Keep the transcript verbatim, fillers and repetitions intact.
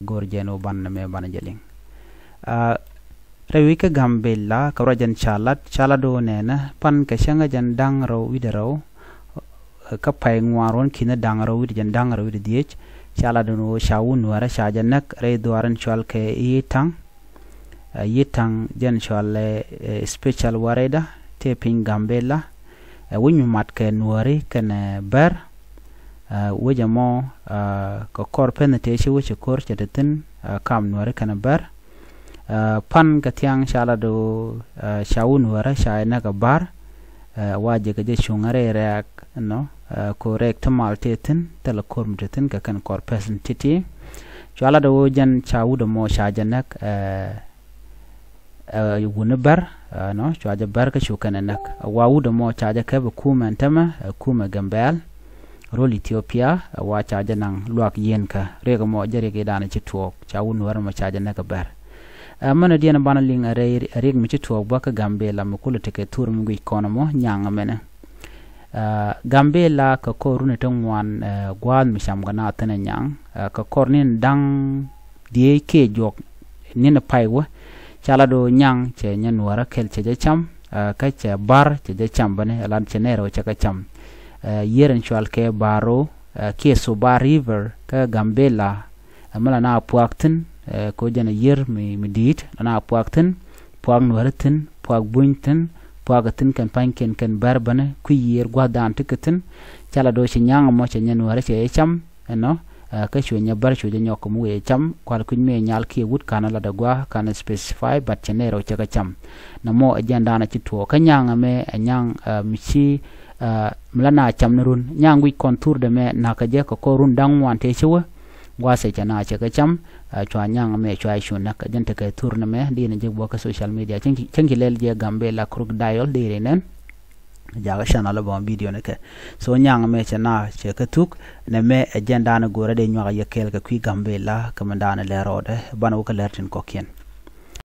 go̱r jɛn wä banɛ mɛ banɛ jɛ liŋ. Rɛy wi̱c kä Gambella kɛ ruac jɛn ca lat, ca lat wä nɛnɛ pan kɛ cäŋä jɛn da̱ŋ rɛw wi̱cdɛ rɛw kä pay ŋuan ruɔ̱n ki̱n da̱ŋ rɛw wi̱cdɛ jɛn da̱ŋ rɛw wi̱cdɛ dhiec. Ca lat wä ca wut Nuäärä ca jɛ näk rɛy dhuaar in cɔal kɛ Yitaŋ. Yitaŋ jɛn cɔal ɛ special warɛyda tëë piny Gambella. Ɛ wi̱c mi mat kɛ Nuääri kɛnɛ Bär. Wec ɛmɔ kɛ kɔr pɛn tëë ci wec ci ko̱r cɛ te thi̱n kam Nuääri kɛnɛ Bär. Pan kɛ thiaŋ ca lat wä ca wut Nuäärä ca jɛ näk ɛ Bär. Wa jɛ kɛ jɛ cuŋ rɛy rɛɛk nɔ ko rɛɛk ti mal tëë thi̱n thilɛ ko̱r mi te thi̱n kɛ kɛn kɔr pɛn ti̱ti̱. Cua lat wä jɛn ca wut ɛmɔ ca jɛ näk ɛ wuni Bär nɔ cua jɛ Bär kä cu kɛn ɛ näk. Wa wut ɛmɔ ca jɛ kɛp ɛ kumɛ ɛn tämɛ ɛ kumɛ Gambɛl rol Ethiopia. Wa ca jɛ naŋ luak yienkä riɛk ɛmɔ jɛ riɛk i̱ danɛ ci tuɔɔk ca wut Nuäärä ɛmɔ ca jɛ näk ɛ Bär. Ɛ mɛnɛ diɛn banɛ liŋ ɛ riɛk mi ci tuɔɔk bä kä Gambella mi kulɛ tekɛ thur mi guic kɔn ɛmɔ nyaŋ ɛmɛnɛ. Gambella kɛ kɔr runi ti ŋuan gua̱a̱th mi cam kɛ na thi̱n ɛ nyaŋ kɛ kɔr ni̱n da̱ŋ dhieec kiɛ juɔk ni̱n pay wä. Ca lat wä nyaŋ cɛ nyɛ Nuäärä kɛl cɛ jɛ cam kä cɛ Bär cɛ jɛ cam bäni ɛ lat cɛ nɛy rɛw cɛ kɛ cam. Yier in cɔal kɛ Baro kiɛ Suba River kä Gambella. Ɛ mi la na puak thi̱n ko jɛn a yier mi di̱i̱t la na puak thi̱n. Puak Nuäärä thi̱n, puak Buny thi̱n, puak ɛ thi̱n kɛn pa̱nykiɛn kɛn Bär bäni kui̱ yier gua̱thdan ti kɛ thi̱n. Ca lat wä ci nyaŋ ɛmɔ cɛ nyɛ Nuäärä cɛ jɛ cam ɛnɔ. Kä cuɛ nyɛ Bär cuɛ jɛ nyɔk kɛ mi wëë cam kual kui̱ny mëë nyal kiɛ wut ka̱n lat ɛ gua̱a̱ ka̱n specify but cɛ nɛy rɛw cɛ kɛ cam. Nɛ mɔ ɛ jɛn danɛ ci tuɔɔk kä nyaŋ ɛmɛ ɛ nyaŋ mi ci mi la na cam ni run nyaŋ guic kɔn thurdɛ mɛ na̱k kɛ jɛ kɛ kɔr run da̱ŋ ŋuan tëë ci wä. Gua̱a̱ cɛ cɛ na cɛ kɛ cam. Cua nyaŋ mɛ cua cu näk jɛn tekɛ thur ni mɛ di̱i̱n jek buɔk kä social media cäŋ ci lɛl jɛ Gambella Crocodile di̱i̱ri nɛn. Jakä channel bä video ni kɛ so nyaŋ mɛ cɛ na cɛ kɛ thuk. Nɛ mɛ ɛ jɛn danɛ go̱rɛ dee nyuak yɛ kɛɛl kɛ kui̱ Gambella kɛ mɛ danɛ lɛ rɔɔdɛ banɛ wä kä lɛr tin kɔkiɛn.